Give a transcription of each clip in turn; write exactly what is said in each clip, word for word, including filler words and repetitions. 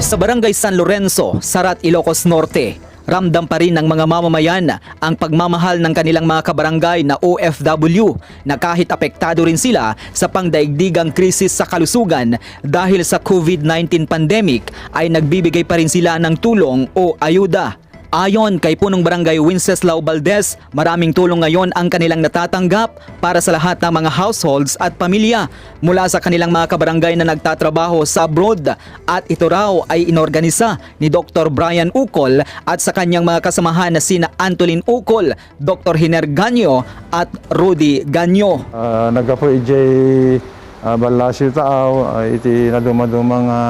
Sa Barangay San Lorenzo, Sarat, Ilocos Norte, ramdam pa rin ng mga mamamayan ang pagmamahal ng kanilang mga kabarangay na O F W na kahit apektado rin sila sa pangdaigdigang krisis sa kalusugan dahil sa COVID nineteen pandemic ay nagbibigay pa rin sila ng tulong o ayuda. Ayon kay Punong Barangay Wenceslao Valdez, maraming tulong ngayon ang kanilang natatanggap para sa lahat ng mga households at pamilya mula sa kanilang mga kabarangay na nagtatrabaho sa abroad, at ito raw ay inorganisa ni Doktor Brian Ukol at sa kanyang mga kasamahan na sina Antolin Ukol, Doktor Hiner Ganyo at Rudy Ganyo. Ah, naggapu idiay, ah, ballasiw taaw, ah, iti nadumaduma nga,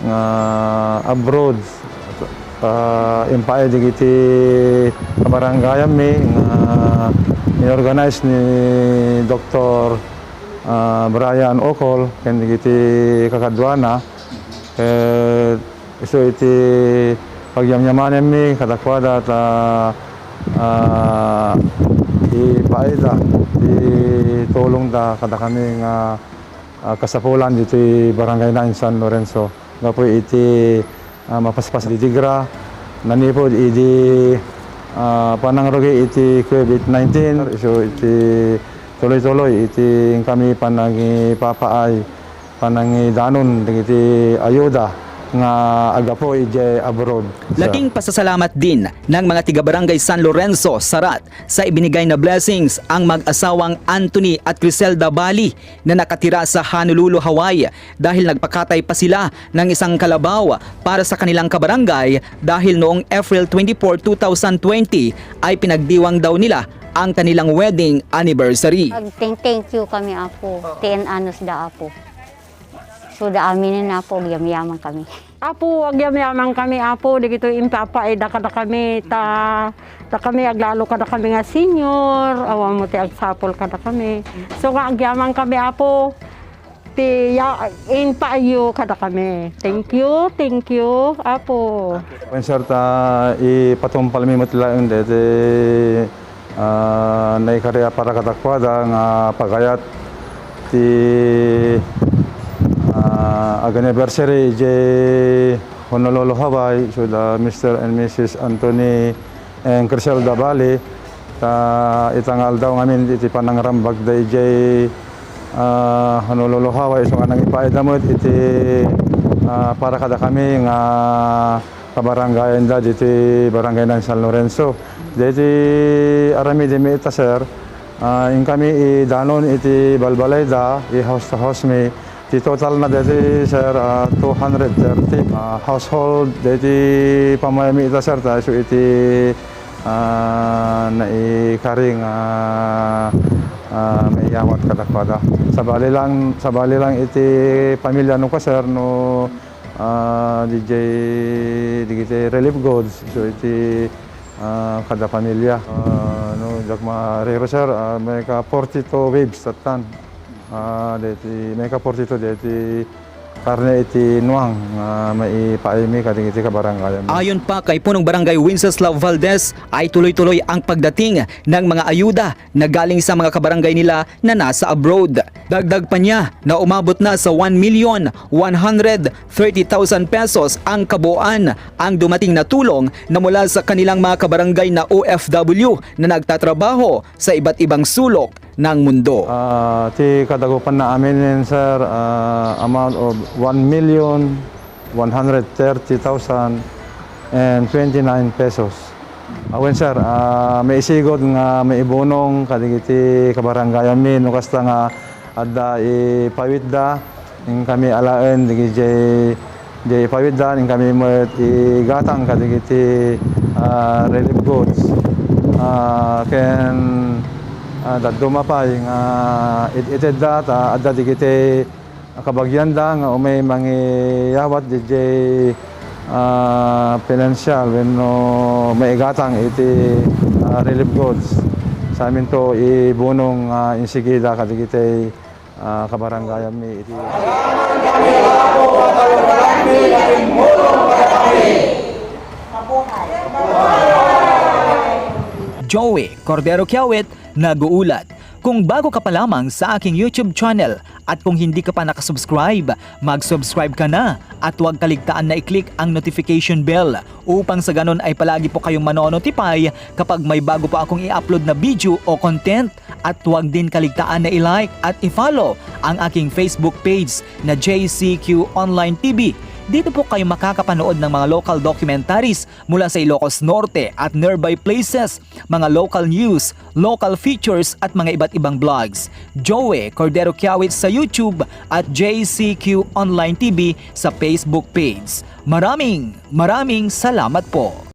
nga abroad. Ah, impaay dagiti kabarangayammi nga inorganize ni Doktor, ah, Brian Okol ken dagiti kakaduana. Ket isu iti pagyamyamanenmi kadakuada ta, ah, ipaayda ti tulongda kadakami nga, ah, kasapulan ditoy Barangay nine San Lorenzo gapu iti, ah, mapaspas didigra nanipud idi, ah, panangrugi iti COVID nineteen. Isu iti tuloy-tuloy iti inkami panangipapaay, panangidanon dagiti ayuda nga aggapu idiay abroad. Laking pasasalamat din ng mga tiga Barangay San Lorenzo, Sarat, sa ibinigay na blessings ang mag-asawang Anthony at Criselda Bali na nakatira sa Honolulu, Hawaii, dahil nagpakatay pa sila ng isang kalabaw para sa kanilang kabarangay dahil noong April twenty-four, two thousand twenty ay pinagdiwang daw nila ang kanilang wedding anniversary. Agteng-, thank you kami, Apo. Ti en-anos da, Apo. So, da aminen, Apo, agyamyaman kami. Apo, agyamyaman kami, Apo, dagitoy impapaayda kadakami, ta, ta kami aglalo kadakami nga senior, awan mo ti agsapul kadakami. So, nga agyaman kami, Apo, ti ya-, impaayyo kadakami. Thank you, thank you, Apo. Wen, sir, ta ipatumpalmi met laeng deti, ah, naikari a para kadakuada nga pagayat ti, ah, ag-anniversary idiay Honolulu, Hawaii, so da Mister and Missus Anthony and Criselda Bali, ta ita nga aldaw ngamin iti panangrambagda idiay, ah, Honolulu, Hawaii, isu nga nangipaayda met iti, ah, para kadakami nga kabarangayanda ditoy Barangay nine San Lorenzo. Daytoy aramidmi ita, sir, ah, inkami idanon iti balbalayda, i-house to house mi. Ti totalna daytoy, sir, ah, two hundred thirty, ah, household. Daytoy pamayami ita, sir, ta isu iti, ah, naikari nga, ah, maiyawat kadakuada. Sabali lang, sabali lang iti pamilya no ka, sir, no, ah, didiay, dagiti relief goods. So, iti, ah, kada pamilya. Ah, no, diak mariro, sir, ah, maika forty-two waves tattan. Ah, deti, maika forty-two deti karne iti nuang nga maipaaymi kadagiti kabarangayam. Ayon pa kay Punong Barangay Wenceslao Valdez, ay tuloy-tuloy ang pagdating ng mga ayuda na galing sa mga kabarangay nila na nasa abroad. Dagdag pa niya na umabot na sa one million one hundred thirty thousand pesos ang kabuuan ang dumating na tulong na mula sa kanilang mga kabarangay na O F W na nagtatrabaho sa iba't ibang sulok ng mundo. Ah, ti kadagupanna amin, sir, ah, amount of one million one hundred thirty thousand and twenty-nine pesos. Awen, sir, ah, maisigud nga maibunong kadagiti kabarangayammi no kasta nga adda ipawitda, inkami alaen dagiti jay, jay ipawitda, inkami met igatang kadagiti, ah, relief goods. Ah, ken, ah, dadduma pay nga it-itedda ta adda dagiti kabagianda nga umay mangiyawat didiay, ah, pinansial wenno maigatang iti, ah, relief goods. Saminto ibunong, ah, insigida kadagiti, ah, kabarangayammi iti Joey Cordero Kiawit, nag-uulat. Kung bago ka pa lamang sa aking YouTube channel at kung hindi ka pa nakasubscribe, mag-subscribe ka na at huwag kaligtaan na i-click ang notification bell upang sa ganon ay palagi po kayong mano-notify kapag may bago po akong i-upload na video o content. At huwag din kaligtaan na i-like at i-follow ang aking Facebook page na J C Q Online T V. Dito po kayo makakapanood ng mga local documentaries mula sa Ilocos Norte at nearby places, mga local news, local features at mga iba't ibang vlogs. Joey Cordero Kiawit sa YouTube at J C Q Online T V sa Facebook page. Maraming, maraming salamat po.